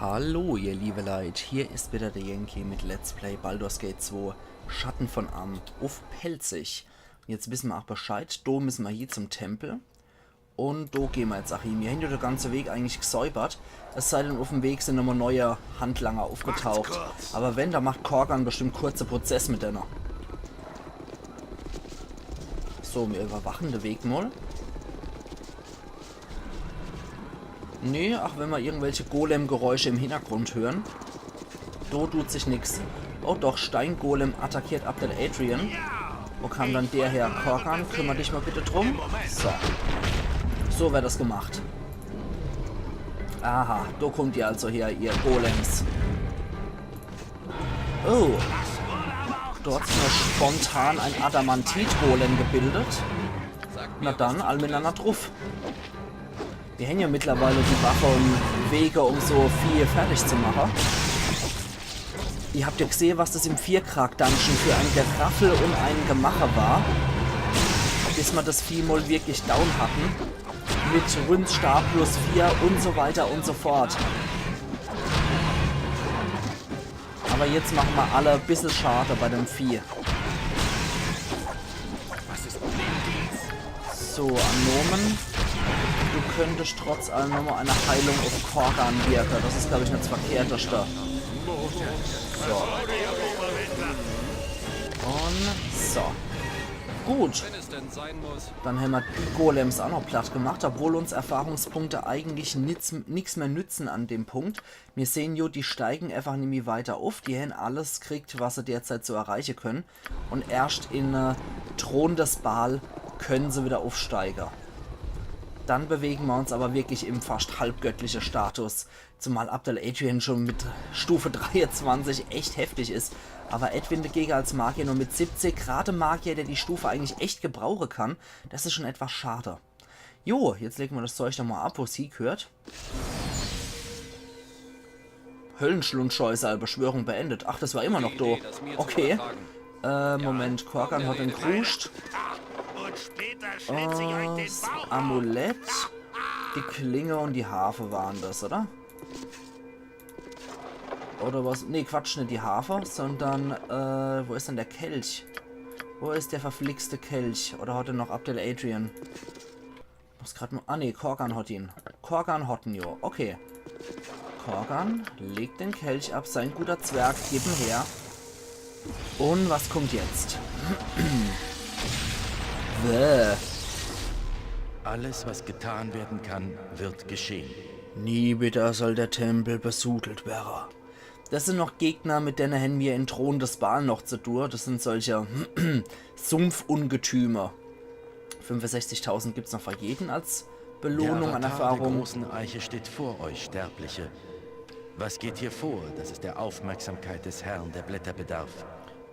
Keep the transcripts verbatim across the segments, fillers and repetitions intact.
Hallo, ihr liebe Leit, hier is wieder der Yankee mit Let's Play Baldur's Gate zwei, Schatten von Amn uff Pälzisch. Jetzt wisse mer ach Bescheid, do misse mer hie zum Tempel. Un do gehn mer jetzt ach hie. Mir hän jo de ganze Weg eigentlich gesäubert. Es sei denn, uff'm Weg sin nochmol neie Handlanger uffgetaucht. Awwer wenn, dann macht Korgan bestimmt kurze Prozess mit denne. So, mir überwachen de Weg mol. Nee, ach wenn mer irgendwelche Golem-Geräusche im Hintergrund hören. Do tut sich nix. Oh doch, Steingolem attackiert Abdel Adrian. Wo kam dann der her? Korgan, kümmer dich mol bitte drum. So. So werd das gemacht. Aha, do kommt ihr also her, ihr Golems. Oh. Dort is nur spontan ein Adamantit-Golem gebildet. Na dann, all mitenanner druff. Mir hän jo mittlerweile die Waffe un Wege, um so Vieh fertig zu mache. Ihr habt jo gesehe, was das im Vierkrak-Dungeon für ein Geraffel un ein Gemache war, bis mer das Vieh mol wirklich down hatten. Mit Rünstar plus vier un so weiter un so fort. Awwer jetzt mache mer alle bissel Schade bei dem Vieh. So, Anomen. Du könntest trotz allem nochmol eine Heilung uff Korgan wirke. Das is, glaub ich, net das Verkehrteste. So. Un so. Gut. Dann hämmer die Golems ach noch platt gemacht, obwohl uns Erfahrungspunkte eigentlich nix, nix mehr nützen an dem Punkt. Mir sehn jo, die steigen einfach nimmi weiter uff. Die hän alles kriegt, was se derzeit so erreiche können. Un erscht in, äh, Thron des Baal können se wieder uffsteige. Dann bewegen mer uns awwer wirklich im fascht halbgöttliche Status. Zumal Abdel Adrian schon mit Stufe dreiundzwanzig echt heftig is. Awwer Edwin dagege als Magier nur mit siebzig, grad Magier, der die Stufe eigentlich echt gebrauche kann, das is schon etwas schade. Jo, jetzt lege mer das Zeug nochmol ab, wo's hiegehört. Höllenschlundschäuser, Beschwörung beendet. Ach, das war immer noch do. Okay. Äh, Moment, Korgan hat den Kruscht. Äh, das Amulett, die Klinge un die Harfe waren das, oder? Oder was? Nee, Quatsch, net die Harfe, sondern, äh, wo is dann der Kelch? Wo is der verflixte Kelch? Oder hat er noch Abdel Adrian? Muss grad nur. Ah, nee, Korgan hat ihn. Korgan hat ihn, jo. Okay. Korgan, leg den Kelch ab, sei en guter Zwerg, gib en her. Un was kommt jetzt? Bäh. Alles, was getan werden kann, wird geschehen. Nie wieder soll der Tempel besudelt werre. Das sin noch Gegner, mit denne hän mir in Thron des Baal noch zu tue. Das sin solche Sumpfungetümer. Fünfundsechzigtausend gibt's noch für jeden als Belohnung an Erfahrung. Der Avatar der großen Eiche steht vor euch, Sterbliche. Was geht hier vor, dass es der Aufmerksamkeit des Herrn der Blätter bedarf?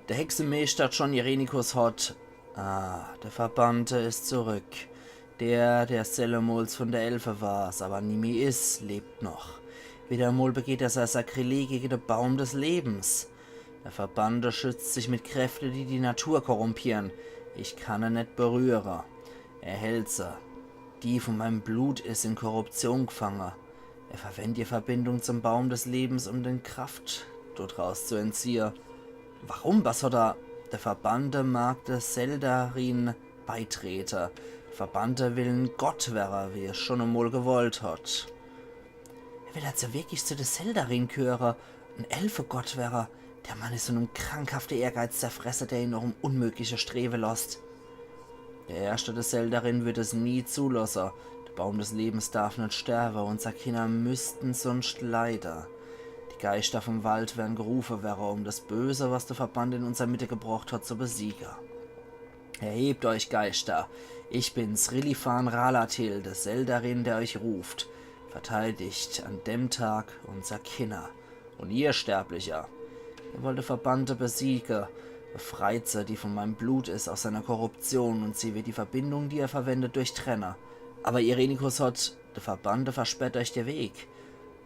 Der Hexemeeschter John Irenicus hat. Ah, der Verbannte is zurück. Der, der sellemols von der Elfe war's, awwer nimmi is, lebt noch. Wieder mol begeht er sei Sakrileg gege de Baum des Lebens. Der Verbannte schützt sich mit Kräfte, die die Natur korrumpieren. Ich kann er net berühre. Er hält se. Die von meinem Blut is in Korruption gfange. Er verwendt ihr Verbindung zum Baum des Lebens, um den Kraft dort raus zu entziehe. Warum? Was hat er? Der Verbannte mag de Seldarin beitrete. Der Verbannte will en Gott werre, wie er schon emol gewollt hat. Er will also wirklich zu de Seldarin gehöre, en Elfegott werre. Der Mann is von em krankhafte Ehrgeiz zerfresse, der ihn noch em Unmögliche strewe losst. Der Erschte de Seldarin wird es nie zulosse. De Baum des Lebens darf net sterwe, unser Kinner müssten sunscht leide. Die Geischter vom Wald werren gerufe werre, um das Böse, was de Verbannte in unser Mitte gebrocht hat, zu besiege. Erhebt euch, Geischter. Ich bin's, Rilifan Ralatil, de Seldarin, der euch ruft. Verteidigt an dem Tag unser Kinner. Und ihr, Sterblicher, ihr wollt de Verbannte besiege. Befreit se, die von meinem Blut is, aus seiner Korruption, und sie wird die Verbindung, die er verwendet, durchtrenne. Aber Irenicus hat, de Verbannte versperrt euch de Weg.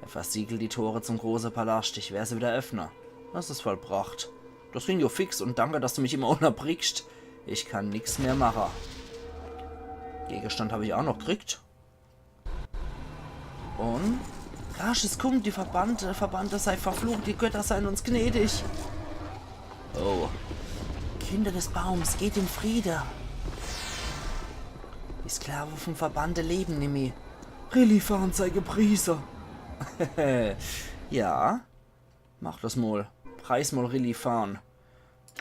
Er versiegelt die Tore zum große Palast. Ich wer se wieder öffne. Das is vollbracht. Das ging jo fix und danke, dass du mich immer unnerbrichst. Ich kann nix mehr mache. Gegenstand hab ich auch noch gekriegt. Und Rasch, es kummt, die Verbannte, Verbannte, seid verflucht, die Götter seien uns gnädig. Oh. Kinder des Baums, geht in Friede. Die Sklave vum Verbannte leben nimmi. Rilifan sei gepriese. Ja. Mach das mol. Preis mol Rilifan.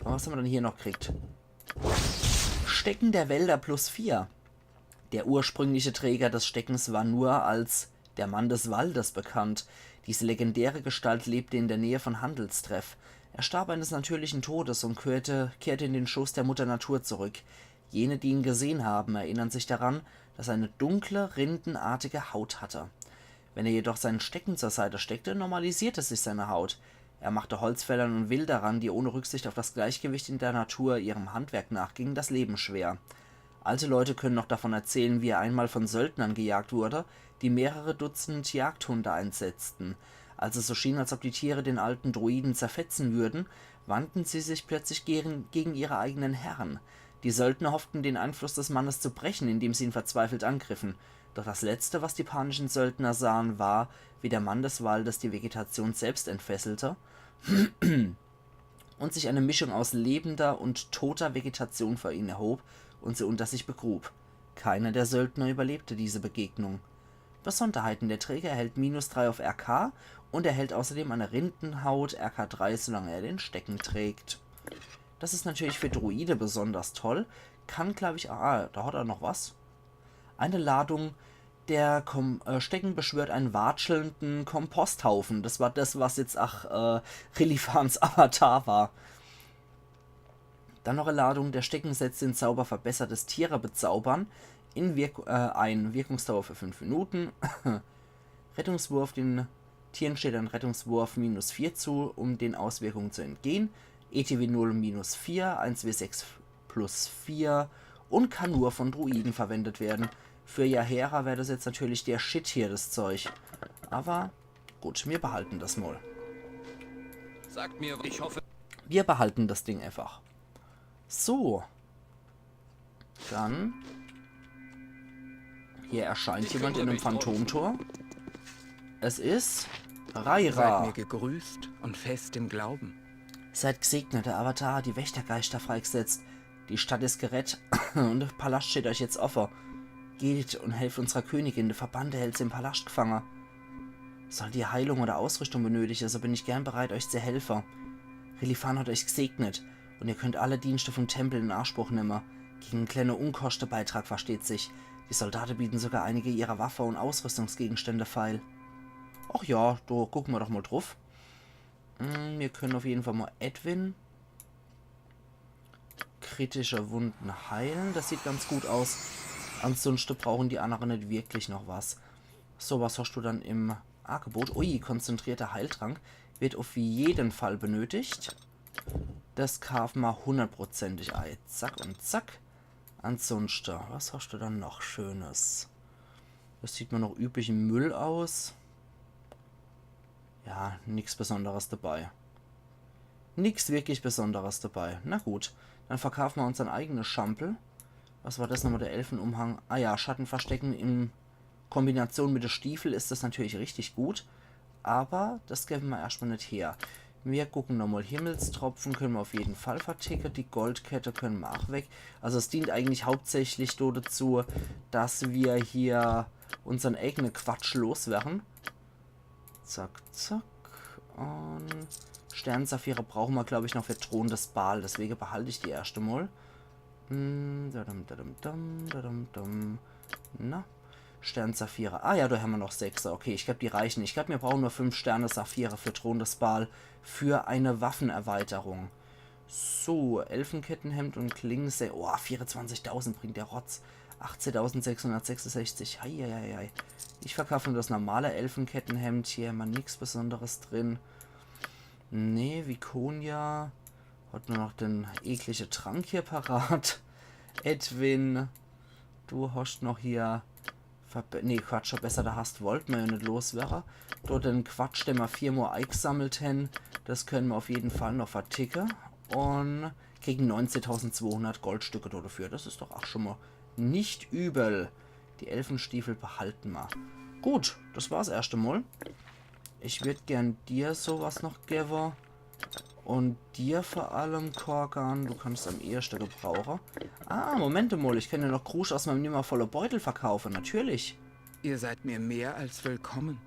Was hammer dann hier noch kriegt? Stecken der Wälder plus vier. Der ursprüngliche Träger des Steckens war nur als der Mann des Waldes bekannt. Diese legendäre Gestalt lebte in der Nähe von Handelstreff. Er starb eines natürlichen Todes und kehrte, kehrte in den Schoß der Mutter Natur zurück. Jene, die ihn gesehen haben, erinnern sich daran, dass er eine dunkle, rindenartige Haut hatte. Wenn er jedoch seinen Stecken zur Seite steckte, normalisierte sich seine Haut. Er machte Holzfällern und Wilderern, die ohne Rücksicht auf das Gleichgewicht in der Natur ihrem Handwerk nachgingen, das Leben schwer. Alte Leute können noch davon erzählen, wie er einmal von Söldnern gejagt wurde, die mehrere Dutzend Jagdhunde einsetzten. Als es so schien, als ob die Tiere den alten Druiden zerfetzen würden, wandten sie sich plötzlich gegen, gegen ihre eigenen Herren. Die Söldner hofften, den Einfluss des Mannes zu brechen, indem sie ihn verzweifelt angriffen. Doch das Letzte, was die panischen Söldner sahen, war, wie der Mann des Waldes die Vegetation selbst entfesselte und sich eine Mischung aus lebender und toter Vegetation vor ihnen erhob und sie unter sich begrub. Keiner der Söldner überlebte diese Begegnung. Besonderheiten: Der Träger erhält minus drei auf R K und erhält außerdem eine Rindenhaut R K drei, solange er den Stecken trägt. Das ist natürlich für Druide besonders toll. Kann, glaub ich, ah, da hat er noch was. Eine Ladung. Der Kom äh, Stecken beschwört einen watschelnden Komposthaufen. Das war das, was jetzt, ach, äh, Rilifans Avatar war. Dann noch eine Ladung. Der Stecken setzt den Zauber verbessertes Tiere bezaubern in Wirk äh, ein. Wirkungsdauer für fünf Minuten. Rettungswurf. Den Tieren steht ein Rettungswurf minus vier zu, um den Auswirkungen zu entgehen. E T W null minus vier, eins W sechs plus vier und kann nur von Druiden verwendet werden. Für Jaheira wäre das jetzt natürlich der Shit hier, das Zeug. Aber gut, wir behalten das mal. Sagt mir, ich hoffe. Wir behalten das Ding einfach. So. Dann. Hier erscheint jemand in einem Phantomtor. Es ist Seid Raira. Mir gegrüßt und fest im Glauben. Seid gesegnet, der Avatar hat die Wächtergeister freigesetzt. Die Stadt ist gerett und der Palast steht euch jetzt offen. Geht und helft unserer Königin, der Verbannte hält sie im Palast gefangen. Sollt ihr Heilung oder Ausrüstung benötigen, so bin ich gern bereit, euch zu helfen. Rilifan hat euch gesegnet und ihr könnt alle Dienste vom Tempel in Anspruch nehmen. Gegen einen kleinen Unkostebeitrag, versteht sich. Die Soldaten bieten sogar einige ihrer Waffen und Ausrüstungsgegenstände feil. Ach ja, da gucken wir doch mal drauf. Hm, wir können auf jeden Fall mal Edwin kritische Wunden heilen. Das sieht ganz gut aus. Ansonsten brauchen die anderen nicht wirklich noch was. So, was hast du dann im Angebot? Ui, konzentrierter Heiltrank wird auf jeden Fall benötigt. Das kaufen wir hundertprozentig ein. Zack und zack. Ansonsten, was hast du dann noch Schönes? Das sieht mir noch üblichen Müll aus. Ja, nix Besonderes dabei. Nix wirklich Besonderes dabei. Na gut, dann verkaufen wir unseren eigenen Schampel. Was war das nochmal, der Elfenumhang? Ah ja, Schatten verstecken in Kombination mit de Stiefel ist das natürlich richtig gut. Aber das geben wir erstmal nicht her. Wir gucken nochmal. Himmelstropfen können wir auf jeden Fall verticken. Die Goldkette können wir auch weg. Also es dient eigentlich hauptsächlich do dazu, dass wir hier unseren eigenen Quatsch loswerden. Zack, zack. Und Sternsaphire brauchen wir, glaube ich, noch für Thron des Baal. Deswegen behalte ich die erst einmal. Hm, dadum, dadum, dum, dadum, dum. Na? Sternsaphire. Ah ja, da haben wir noch sechs. Okay, ich glaube, die reichen. Ich glaube, wir brauchen nur fünf Sterne Saphire für Thron des Baal für eine Waffenerweiterung. So, Elfenkettenhemd und Klingensee. Oh, vierundzwanzigtausend bringt der Rotz. Achtzehntausendsechshundertsechsundsechzig. Heieiei. Ich verkaufe nur das normale Elfenkettenhemd. Hier haben wir nichts Besonderes drin. Nee, Viconia hat nur noch den ekligen Trank hier parat. Edwin, du hast noch hier Verbe nee, Quatsch, verbesserte Hast wollten wir ja nicht loswerden. Dort den Quatsch, den wir viermal eingesammelt haben, das können wir auf jeden Fall noch verticken. Und kriegen neunzehntausendzweihundert Goldstücke dafür. Das ist doch auch schon mal nicht übel. Die Elfenstiefel behalten wir. Gut, das war's erst einmal. Ich würd gern dir sowas noch gewwe. Und dir vor allem, Korgan, du kannst am ehesten gebrauche. Ah, Moment mal, ich kann ja noch Krusch aus meinem nimmervolle Beutel verkaufe, natürlich. Ihr seid mir mehr als willkommen.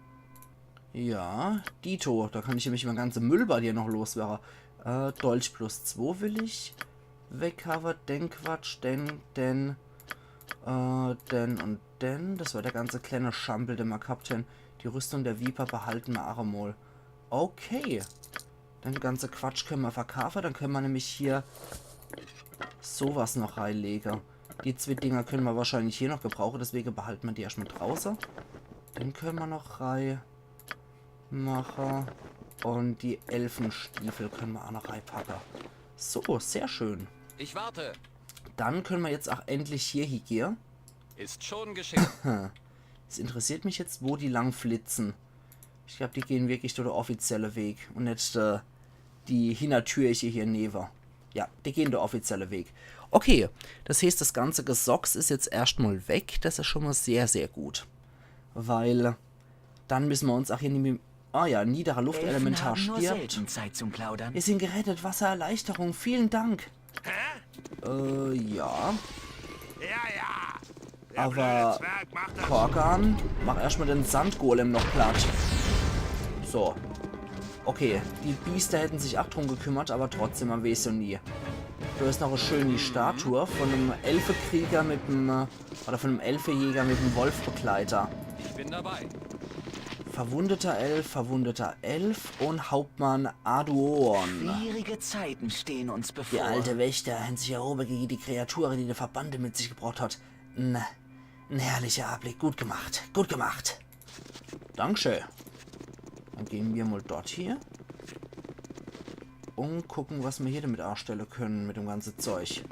Ja, dito, da kann ich nämlich mein ganze Müll bei dir noch loswerre. Äh, Dolch plus zwo will ich weg habe, den Quatsch, den, den, äh, den und den. Das war der ganze kleine Schampel, den ma gehabt hen. Die Rüstung der Viper behalten ma ach emol. Okay. Den ganze Quatsch können ma verkaufe, dann können ma nämlich hier sowas noch reilege. Die zwei Dinger können ma wahrscheinlich hier noch gebrauche, deswegen behalten ma die erstmal drauße. Den können ma noch rei mache. Und die Elfenstiefel können ma auch noch reipacke. So, sehr schön. Ich warte. Dann können ma jetzt auch endlich hier hiegehe. Ist schon geschehen. Es interessiert mich jetzt, wo die lang flitzen. Ich glaub, die gehen wirklich durch de offizielle Weg und net äh, die Hintertürche hier newe. Ja, die gehen de offizielle Weg. Okay, das heißt, das ganze Gesocks is jetzt erstmal weg. Das is schon mal sehr, sehr gut. Weil dann müssen ma uns auch hier nimmi... Ah ja, niederer Luftelementar Elfen haben nur stirbt. Selten Zeit zum Plaudern. Wir sind gerettet, was e Erleichterung. Vielen Dank. Äh, ja. Ja, ja. Aber Korgan, mach erstmal den Sandgolem noch platt. So. Okay, die Biester hätten sich auch drum gekümmert, aber trotzdem, man weiß ja nie. Du hast noch e schöne Statue von einem Elfekrieger mit dem, äh, oder von einem Elfejäger mit dem Wolfbegleiter. Ich bin dabei. Verwundeter Elf, verwundeter Elf und Hauptmann Aduon. Schwierige Zeiten stehen uns bevor. Die alte Wächter haben sich erhoben gegen die Kreatur, die der Verbannte mit sich gebracht hat. Ein, ein herrlicher Anblick. Gut gemacht. Gut gemacht. Dankeschön. Dann gehen wir mal dort hier. Und gucken, was wir hier damit anstellen können mit dem ganzen Zeug.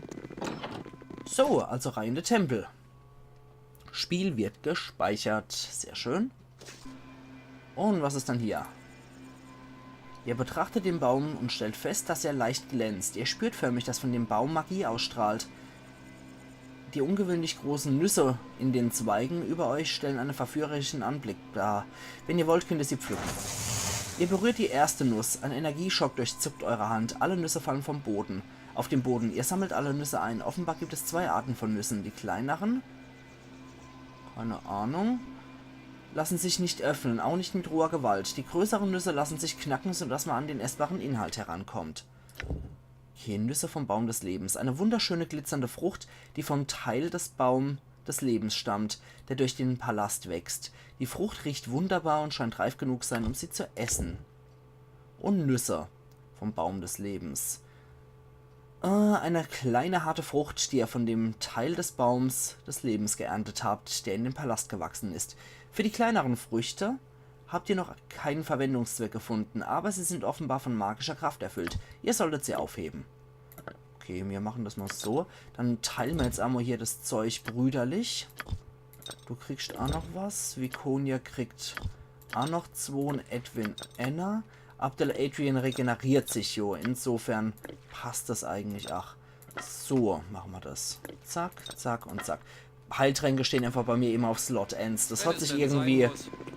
So, also rein in den Tempel. Spiel wird gespeichert. Sehr schön. Und was ist dann hier? Ihr betrachtet den Baum und stellt fest, dass er leicht glänzt. Ihr spürt förmlich, dass von dem Baum Magie ausstrahlt. Die ungewöhnlich großen Nüsse in den Zweigen über euch stellen einen verführerischen Anblick dar. Wenn ihr wollt, könnt ihr sie pflücken. Ihr berührt die erste Nuss. Ein Energieschock durchzuckt eure Hand. Alle Nüsse fallen vom Boden. Auf den Boden. Ihr sammelt alle Nüsse ein. Offenbar gibt es zwei Arten von Nüssen. Die kleineren, keine Ahnung, lassen sich nicht öffnen, auch nicht mit roher Gewalt. Die größeren Nüsse lassen sich knacken, sodass man an den essbaren Inhalt herankommt. Okay, Nüsse vom Baum des Lebens. Eine wunderschöne glitzernde Frucht, die vom Teil des Baum des Lebens stammt, der durch den Palast wächst. Die Frucht riecht wunderbar und scheint reif genug sein, um sie zu essen. Und Nüsse vom Baum des Lebens. Äh, eine kleine harte Frucht, die ihr von dem Teil des Baums des Lebens geerntet habt, der in dem Palast gewachsen ist. Für die kleineren Früchte habt ihr noch keinen Verwendungszweck gefunden, aber sie sind offenbar von magischer Kraft erfüllt. Ihr solltet sie aufheben. Okay, wir machen das mal so. Dann teilen wir jetzt einmal hier das Zeug brüderlich. Du kriegst auch noch was. Viconia kriegt auch noch zwei und Edwin einer. Abdel Adrian regeneriert sich, jo. Insofern passt das eigentlich. Ach, so machen wir das. Zack, zack und zack. Heiltränke stehen einfach bei mir immer auf Slot eins. Das hat sich irgendwie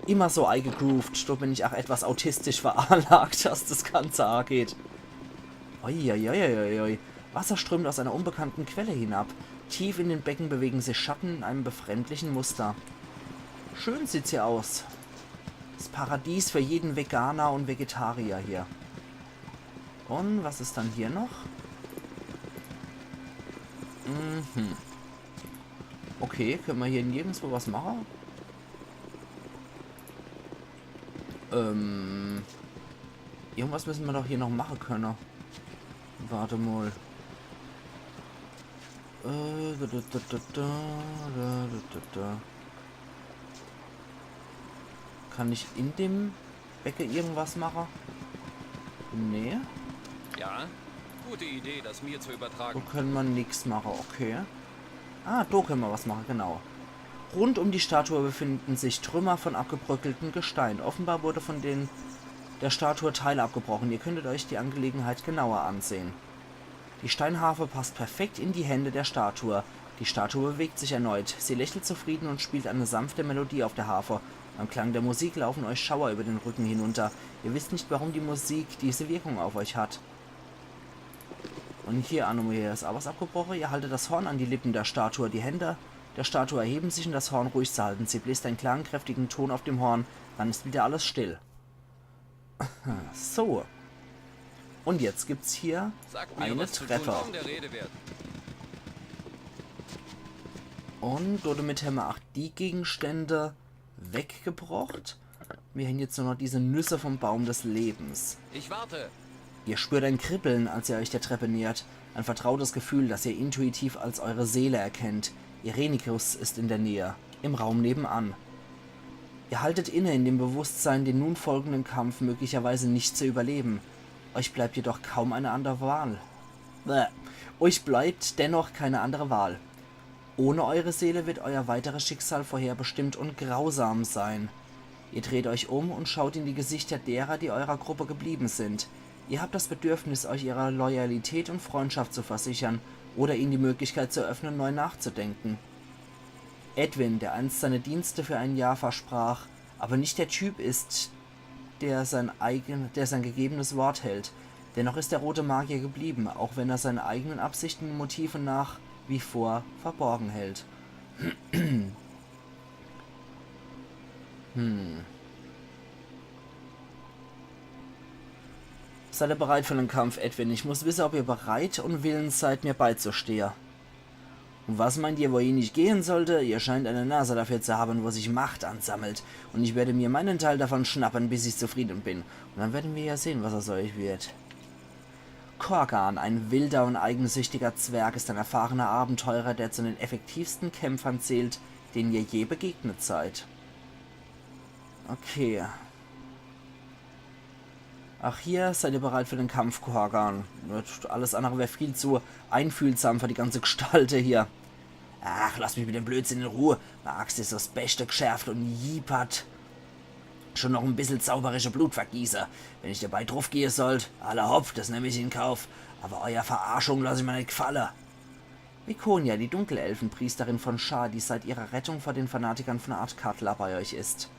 immer so eingegroovt. Da bin ich auch etwas autistisch veranlagt, was das Ganze angeht. Uiuiuiui. Wasser strömt aus einer unbekannten Quelle hinab. Tief in den Becken bewegen sich Schatten in einem befremdlichen Muster. Schön sieht's hier aus. Das Paradies für jeden Veganer und Vegetarier hier. Und was ist dann hier noch? Mhm. Okay, können wir hier nirgendwo was machen? Ähm. Irgendwas müssen wir doch hier noch machen können. Warte mal. Äh, da, da, da. Kann ich in dem Becken irgendwas machen? Nee. Ja? Gute Idee, das mir zu Da übertragen. können wir nix machen, okay. Ah, da können wir was machen, genau. Rund um die Statue befinden sich Trümmer von abgebröckeltem Gestein. Offenbar wurde von den der Statue Teile abgebrochen. Ihr könntet euch die Angelegenheit genauer ansehen. Die Steinharfe passt perfekt in die Hände der Statue. Die Statue bewegt sich erneut. Sie lächelt zufrieden und spielt eine sanfte Melodie auf der Harfe. Beim Klang der Musik laufen euch Schauer über den Rücken hinunter. Ihr wisst nicht, warum die Musik diese Wirkung auf euch hat. Und hier, Anomu, hier ist auch was abgebrochen. Ihr haltet das Horn an die Lippen der Statue. Die Hände der Statue erheben sich, um das Horn ruhig zu halten. Sie bläst einen klaren, kräftigen Ton auf dem Horn. Dann ist wieder alles still. So. Und jetzt gibt's hier Sagt mir, eine was zu tun Treppe. Ist. Kaum der Rede wert. Und damit haben wir auch die Gegenstände weggebracht. Wir haben jetzt nur noch diese Nüsse vom Baum des Lebens. Ich warte. Ihr spürt ein Kribbeln, als ihr euch der Treppe nähert. Ein vertrautes Gefühl, das ihr intuitiv als eure Seele erkennt. Irenicus ist in der Nähe, im Raum nebenan. Ihr haltet inne in dem Bewusstsein, den nun folgenden Kampf möglicherweise nicht zu überleben. Euch bleibt jedoch kaum eine andere Wahl. Bäh. Euch bleibt dennoch keine andere Wahl. Ohne eure Seele wird euer weiteres Schicksal vorherbestimmt und grausam sein. Ihr dreht euch um und schaut in die Gesichter derer, die eurer Gruppe geblieben sind. Ihr habt das Bedürfnis, euch ihrer Loyalität und Freundschaft zu versichern oder ihnen die Möglichkeit zu eröffnen, neu nachzudenken. Edwin, der einst seine Dienste für ein Jahr versprach, aber nicht der Typ ist, der sein, eigen, der sein gegebenes Wort hält. Dennoch ist der rote Magier geblieben, auch wenn er seinen eigenen Absichten und Motiven nach wie vor verborgen hält. Hm. Seid ihr bereit für den Kampf, Edwin? Ich muss wissen, ob ihr bereit und willens seid, mir beizustehen. Und was meint ihr, wohin ich gehen sollte? Ihr scheint eine Nase dafür zu haben, wo sich Macht ansammelt. Und ich werde mir meinen Teil davon schnappen, bis ich zufrieden bin. Und dann werden wir ja sehen, was aus euch wird. Korgan, ein wilder und eigensüchtiger Zwerg, ist ein erfahrener Abenteurer, der zu den effektivsten Kämpfern zählt, denen ihr je begegnet seid. Okay. Ach, hier, seid ihr bereit für den Kampf, Korgan? Alles andere wäre viel zu einfühlsam für die ganze Gestalte hier. Ach, lass mich mit dem Blödsinn in Ruhe. Mei Axt is das Beste gschärft und Jeep hat schon noch e bissel zauberische Blut vergieße. Wenn ich dabei druffgehe sollt, alla hopp, das nemm ich in Kauf. Aber euer Verarschung lass ich mir net gfalle. Viconia, die Dunkelelfenpriesterin von Shar, die seit ihrer Rettung vor den Fanatikern von Athkatla bei euch ist.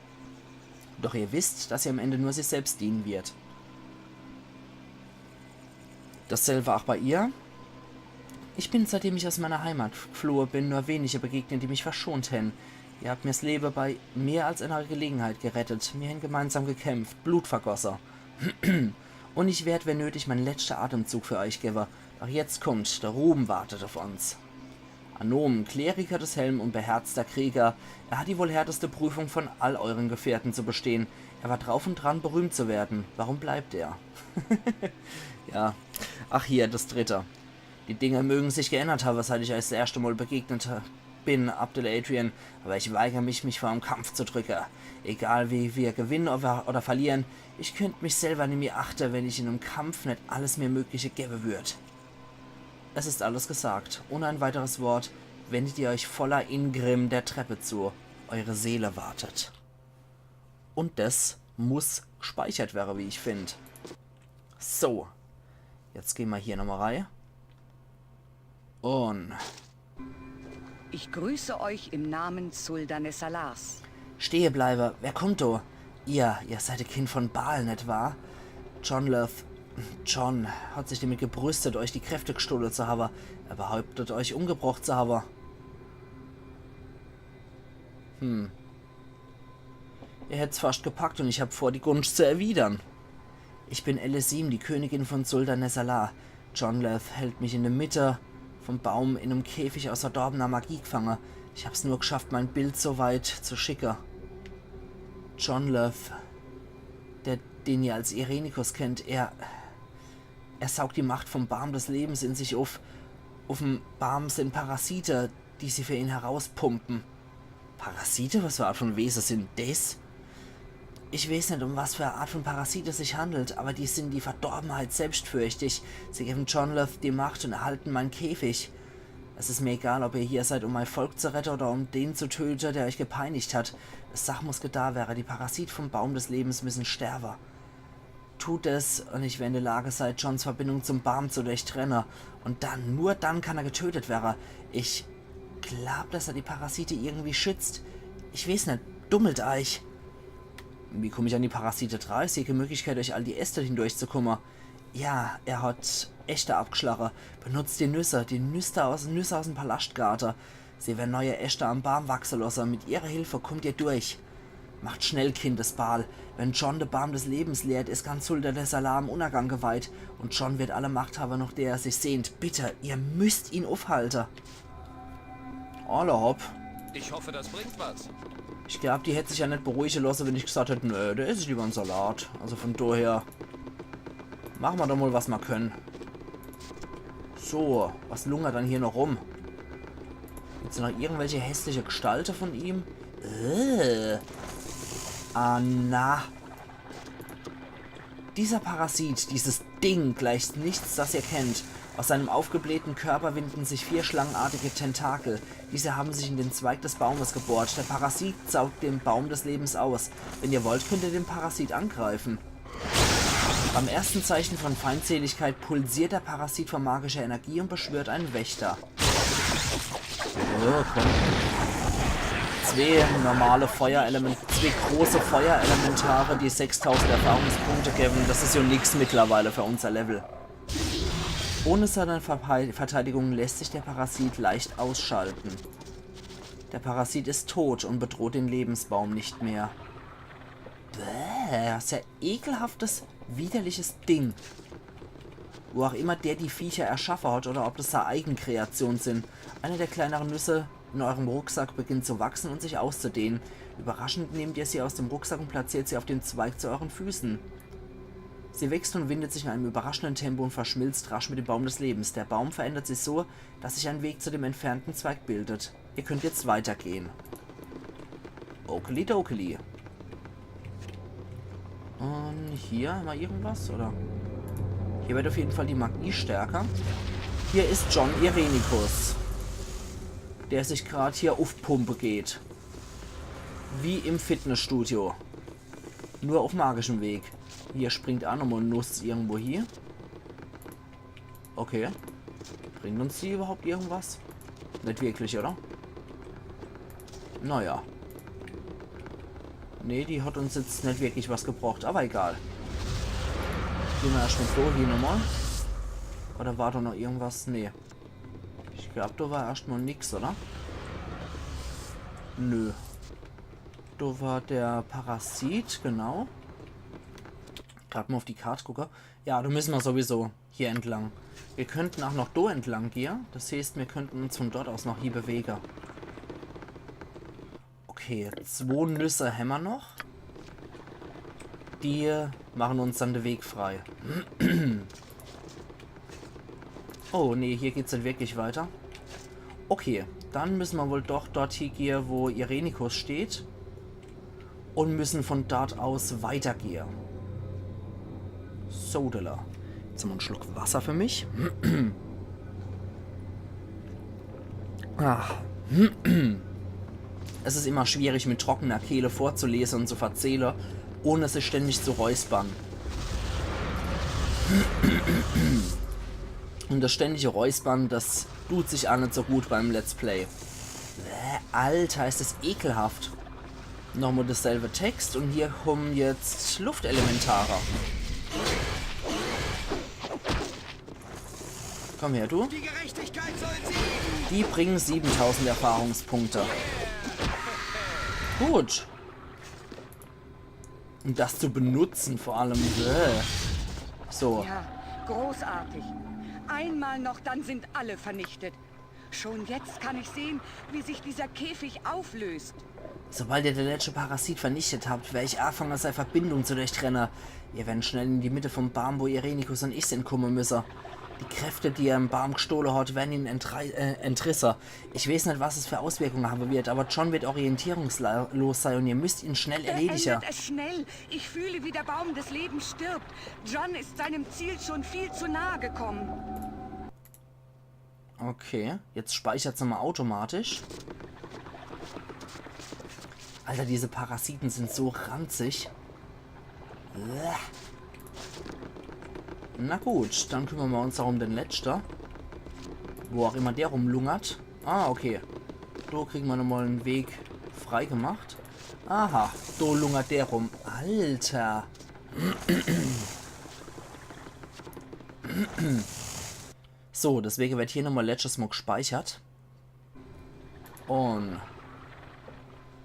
Doch ihr wisst, dass sie am Ende nur sich selbst dienen wird. Dasselbe auch bei ihr. Ich bin, seitdem ich aus meiner Heimat geflohen bin, nur wenige begegnet, die mich verschont hätten. Ihr habt mir's Leben bei mehr als einer Gelegenheit gerettet. Wir haben gemeinsam gekämpft, Blut vergossen. Und ich werd, wenn nötig, meinen letzten Atemzug für euch geben. Doch jetzt kommt, der Ruhm wartet auf uns. Anomu, Kleriker des Helm und beherzter Krieger, er hat die wohl härteste Prüfung von all euren Gefährten zu bestehen. Er war drauf und dran, berühmt zu werden. Warum bleibt er? Ja. Ach hier, das dritte. Die Dinge mögen sich geändert haben, seit ich euch das erste Mal begegnet bin, Abdel Adrian, aber ich weigere mich, mich vor einem Kampf zu drücken. Egal wie wir gewinnen oder, oder verlieren, ich könnt mich selber nimmi achten, wenn ich in einem Kampf net alles mir Mögliche geben würd. Es ist alles gesagt. Ohne ein weiteres Wort wendet ihr euch voller Ingrimm der Treppe zu. Eure Seele wartet. Und das muss gespeichert werden, wie ich find. So. Jetzt gehen wir hier nochmal rein. Und Ich grüße euch im Namen Suldanes Salars. Stehe bleibe. Wer kommt do? Ihr, ihr seid e Kind von Baal, net wahr? John Love. John hat sich damit gebrüstet, euch die Kräfte gestohlen zu haben. Er behauptet, euch umgebracht zu haben. Hm. Ihr hätt's fast gepackt und ich hab vor, die Gunst zu erwidern. Ich bin Elesim, die Königin von Suldanes Salar. John Love hält mich in der Mitte vom Baum in einem Käfig aus verdorbener Magie gefangen. Ich hab's nur geschafft, mein Bild so weit zu schicken. John Love, der, den ihr als Irenicus kennt, er, er saugt die Macht vom Baum des Lebens in sich auf. Auf dem Baum sind Parasite, die sie für ihn herauspumpen. Parasite? Was für Art von Wesen sind des? Ich weiß nicht, um was für eine Art von Parasite es sich handelt, aber die sind die Verdorbenheit selbstfürchtig. Sie geben John Love die Macht und erhalten meinen Käfig. Es ist mir egal, ob ihr hier seid, um mein Volk zu retten oder um den zu töten, der euch gepeinigt hat. Die Sach muss getan werden. Die Parasite vom Baum des Lebens müssen sterben. Tut es, und ich werde in der Lage sein, Johns Verbindung zum Baum zu durchtrennen. Und dann, nur dann kann er getötet werden. Ich glaub, dass er die Parasite irgendwie schützt. Ich weiß nicht, dummelt euch. Wie komm ich an die Parasite dra? Ich seh kä Möglichkeit, durch all die Äste hindurchzukumme. Ja, er hat Äste abgschlache. Benutzt die Nüsse, die Nüsse aus, Nüsse aus'm Palaschtgarte. Sie werre neie Äste am Baam wachse losse. Mit ihrer Hilfe kummt ihr durch. Macht schnell, Kindesbaal. Wenn John de Baam des Lebens leert, is ganz Suldanes Salar em Unnergang geweiht. Un John wird alle Macht hawwe, noch der er sich sehnt. Bitte, ihr müsst ihn uffhalte. Alla hopp. Ich hoffe, das bringt was. Ich glaab, die hätt sich jo net beruhige losse, wenn ich gsaat hätt, nö, do ess ich liewer en Salat. Also von doher mache mer doch mol, was mer kenne. So, was lungert dann hier noch rum? Gibt's noch irgendwelche hässliche Gestalte von ihm? Äh. Ah, na. Dieser Parasit, dieses Ding, gleicht nichts, das ihr kennt. Aus seinem aufgeblähten Körper winden sich vier schlangenartige Tentakel. Diese haben sich in den Zweig des Baumes gebohrt. Der Parasit saugt den Baum des Lebens aus. Wenn ihr wollt, könnt ihr den Parasit angreifen. Beim ersten Zeichen von Feindseligkeit pulsiert der Parasit vor magischer Energie und beschwört einen Wächter. Oh, komm. Zwee normale Feuerelement-, zwee große Feuerelementare, die sechstausend Erfahrungspunkte gewwe, das is jo nix mittlerweile für unser Level. Ohne seine Verpe-, Verteidigung lässt sich der Parasit leicht ausschalten. Der Parasit ist tot und bedroht den Lebensbaum nicht mehr. Bäh, was für e ekelhaftes, widerliches Ding. Wo auch immer der die Viecher erschaffe hat oder ob das sei Eigenkreation sin. Eine der kleineren Nüsse in eurem Rucksack beginnt zu wachsen und sich auszudehnen. Überraschend nehmt ihr sie aus dem Rucksack und platziert sie auf dem Zweig zu euren Füßen. Sie wächst und windet sich in einem überraschenden Tempo und verschmilzt rasch mit dem Baum des Lebens. Der Baum verändert sich so, dass sich ein Weg zu dem entfernten Zweig bildet. Ihr könnt jetzt weitergehen. Okeli dokeli. Und hier hammer irgendwas, oder? Hier wird auf jeden Fall die Magie stärker. Hier is John Irenicus, der sich grad hier uffpumpe geht. Wie im Fitnessstudio. Nur auf magischem Weg. Hier springt aa nochmol e Nuss irgendwo hie. Okay. Bringt uns die überhaupt irgendwas? Net wirklich, oder? Naja. Nee, die hat uns jetzt net wirklich was gebracht, aber egal. Gehn mer erscht mol so hie nochmol. Oder war do noch irgendwas? Nee. Ich glaab, do war erscht mol nix, oder? Nö. Do war der Parasit, genau. Grad mol auf die Kart gucke. Ja, do müsse mer sowieso hier entlang. Mir könnten aa noch do entlang gehe. Das heeßt, mir könnten uns von dort aus noch hie bewege. Okay, zwo Nüsse hämmer noch. Die machen uns dann de Weg frei. Oh, nee, hier geht's net wirklich weiter. Okay, dann müsse mer wohl doch dort hie gehe, wo Irenicus steht. Und müssen von dort aus weitergehe. Sodele. Jetzt hammer en Schluck Wasser für mich. Ah. Es is immer schwierig, mit trockener Kehle vorzulese und zu verzähle, ohne sich ständig zu räuspern. Und das ständige Räuspern, das tut sich aa net so gut beim Let's Play. Bäh, Alter, is das ekelhaft. Nochmol dasselbe Text und hier kommen jetzt Luftelementare. Komm her, du. Die Gerechtigkeit soll siegen! Die bringen siebentausend Erfahrungspunkte. Gut. Und das zu benutzen vor allem. Bäh. So. Ja, großartig. Einmal noch, dann sind alle vernichtet. Schon jetzt kann ich sehen, wie sich dieser Käfig auflöst. Sobald ihr de letschte Parasit vernichtet habt, wer ich aafange, sei Verbindung zu durchtrenne. Ihr werren schnell in die Mitte vom Baam, wo Irenicus und ich sin, kumme müsse. Die Kräfte, die er im Baam gstohle hat, werren ihm entrei- äh, entrisse. Ich weeß net, was es für Auswirkunge habe wird, aber John wird orientierungslos sei und ihr müsst ihn schnell erledige. Beendet es schnell. Ich fühle, wie der Baum des Lebens stirbt. John ist seinem Ziel schon viel zu nahe gekommen. Okay, jetzt speichert's nochmol automatisch. Alter, diese Parasiten sin so ranzig. Uah. Na gut, dann kümmern mer uns aa um den Letschte. Wo auch immer der rumlungert. Ah, okay. Do kriegen mer nochmol en Weg freigemacht. Aha, do lungert der rum. Alter. So, deswege werd hier nochmal letztes Mal gespeichert. Und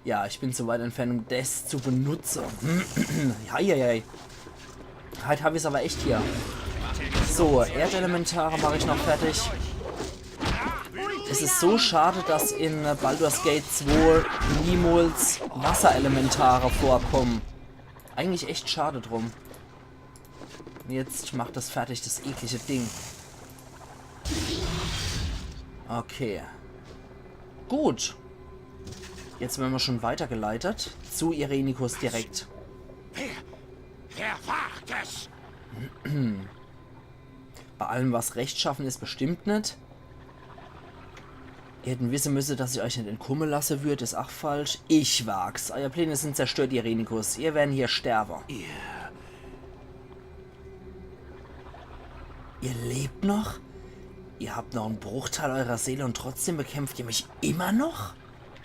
ja, ich bin zu weit entfernt, um das zu benutzen. Heieiei. Heit hab ich's aber echt hier. So, Erdelementare mach ich noch fertig. Es is so schade, dass in Baldur's Gate zwei niemals Wasserelementare vorkommen. Eigentlich echt schade drum. Jetzt macht das fertig, das eklige Ding. Okay. Gut. Jetzt werden wir schon weitergeleitet zu Irenicus direkt. Wer, wer war das? Bei allem, was rechtschaffen is, bestimmt net. Ihr hätten wisse müsse, dass ich euch net entkomme lasse würd, is ach falsch. Ich wag's. Euer Pläne sind zerstört, Irenicus. Ihr werden hier sterben. Ihr... Ihr lebt noch? Ihr habt noch en Bruchteil eurer Seele und trotzdem bekämpft ihr mich immer noch?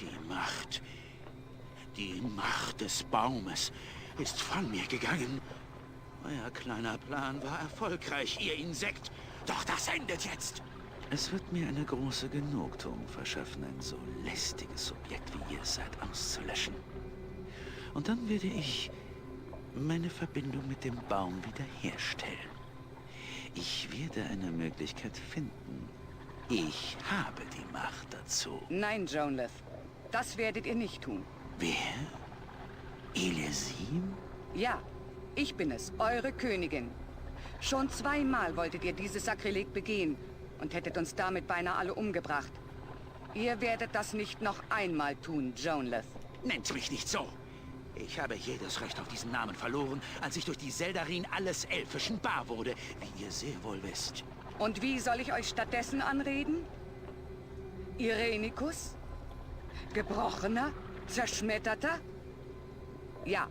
Die Macht, die Macht des Baumes ist von mir gegangen. Euer kleiner Plan war erfolgreich, ihr Insekt. Doch das endet jetzt. Es wird mir eine große Genugtuung verschaffen, ein so lästiges Objekt, wie ihr es seid, auszulöschen. Und dann werde ich meine Verbindung mit dem Baum wiederherstellen. Ich werde eine Möglichkeit finden. Ich habe die Macht dazu. Nein, Jonleth. Das werdet ihr nicht tun. Wer? Elesim? Ja, ich bin es, eure Königin. Schon zweimal wolltet ihr dieses Sakrileg begehen und hättet uns damit beinahe alle umgebracht. Ihr werdet das nicht noch einmal tun, Jonleth. Nennt mich nicht so. Ich habe jedes Recht auf diesen Namen verloren, als ich durch die Zeldarin alles Elfischen bar wurde, wie ihr sehr wohl wisst. Und wie soll ich euch stattdessen anreden? Irenicus? Gebrochener? Zerschmetterter? Ja,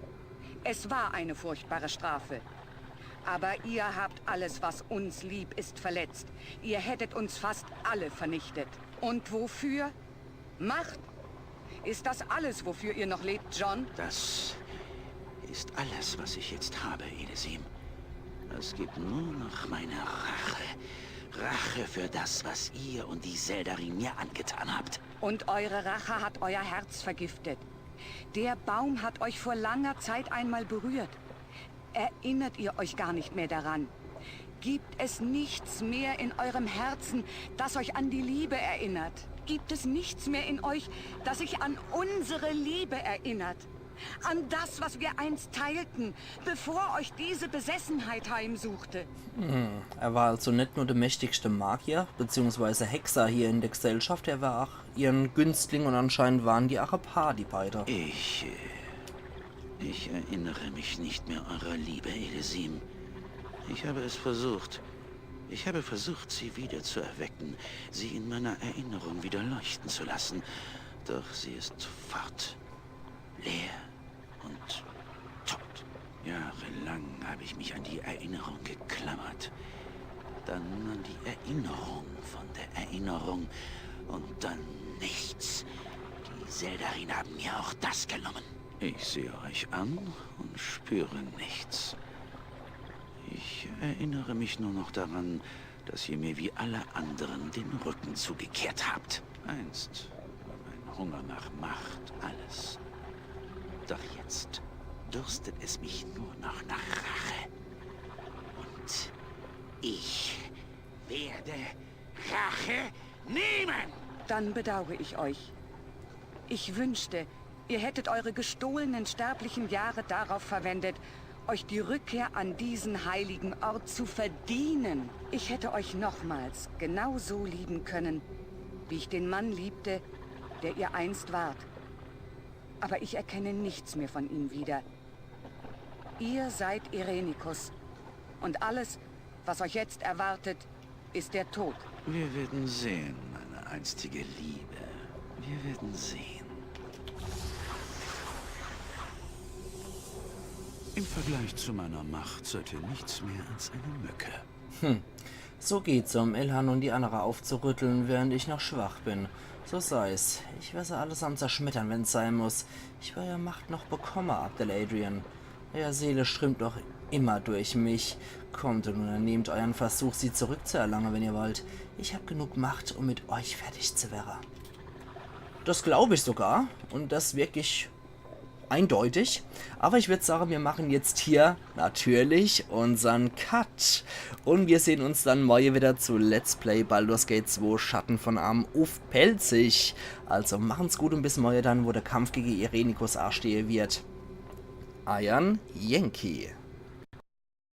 es war eine furchtbare Strafe. Aber ihr habt alles, was uns lieb ist, verletzt. Ihr hättet uns fast alle vernichtet. Und wofür? Macht? Ist das alles, wofür ihr noch lebt, John? Das ist alles, was ich jetzt habe, Elesim. Es gibt nur noch meine Rache. Rache für das, was ihr und die Zeldarin mir angetan habt. Und eure Rache hat euer Herz vergiftet. Der Baum hat euch vor langer Zeit einmal berührt. Erinnert ihr euch gar nicht mehr daran? Gibt es nichts mehr in eurem Herzen, das euch an die Liebe erinnert? Gibt es nichts mehr in euch, das euch an unsere Liebe erinnert? An das, was wir einst teilten, bevor euch diese Besessenheit heimsuchte? Er war also net nur der mächtigste Magier beziehungsweise Hexer hier in der Gesellschaft, er war auch ihren Günstling und anscheinend waren die auch e Paar, die beide. Ich. Äh, ich erinnere mich nicht mehr eurer Liebe, Elesim. Ich habe es versucht. Ich habe versucht, sie wieder zu erwecken, sie in meiner Erinnerung wieder leuchten zu lassen. Doch sie ist fort. Leer und tot. Jahrelang habe ich mich an die Erinnerung geklammert. Dann an die Erinnerung von der Erinnerung und dann nichts. Die Zeldarin haben mir auch das genommen. Ich sehe euch an und spüre nichts. Ich erinnere mich nur noch daran, dass ihr mir wie alle anderen den Rücken zugekehrt habt. Einst war mein Hunger nach Macht alles. Doch jetzt dürstet es mich nur noch nach Rache. Und ich werde Rache nehmen! Dann bedauere ich euch. Ich wünschte, ihr hättet eure gestohlenen sterblichen Jahre darauf verwendet, euch die Rückkehr an diesen heiligen Ort zu verdienen. Ich hätte euch nochmals genau so lieben können, wie ich den Mann liebte, der ihr einst wart. Aber ich erkenne nichts mehr von ihm wieder. Ihr seid Irenicus. Und alles, was euch jetzt erwartet, ist der Tod. Wir werden sehen, meine einstige Liebe. Wir werden sehen. Im Vergleich zu meiner Macht seid ihr nichts mehr als eine Mücke. So geht's, um Ilhan und die andere aufzurütteln, während ich noch schwach bin. So sei's. Ich werde alles am zerschmettern, wenn's sein muss. Ich werde eure Macht noch bekomme, Abdel Adrian. Euer Seele strömt noch immer durch mich. Kommt und unternehmt euren Versuch, sie zurückzuerlangen, wenn ihr wollt. Ich hab genug Macht, um mit euch fertig zu werre. Das glaub ich sogar. Und das wirklich eindeutig. Aber ich würd sagen, wir machen jetzt hier natürlich unseren Cut. Und wir sehen uns dann morgen wieder zu Let's Play Baldur's Gate zwei Schatten von Amn uff Pälzisch. Also machen's gut und bis morgen dann, wo der Kampf gegen Irenicus anstehen wird. Euer Yankee.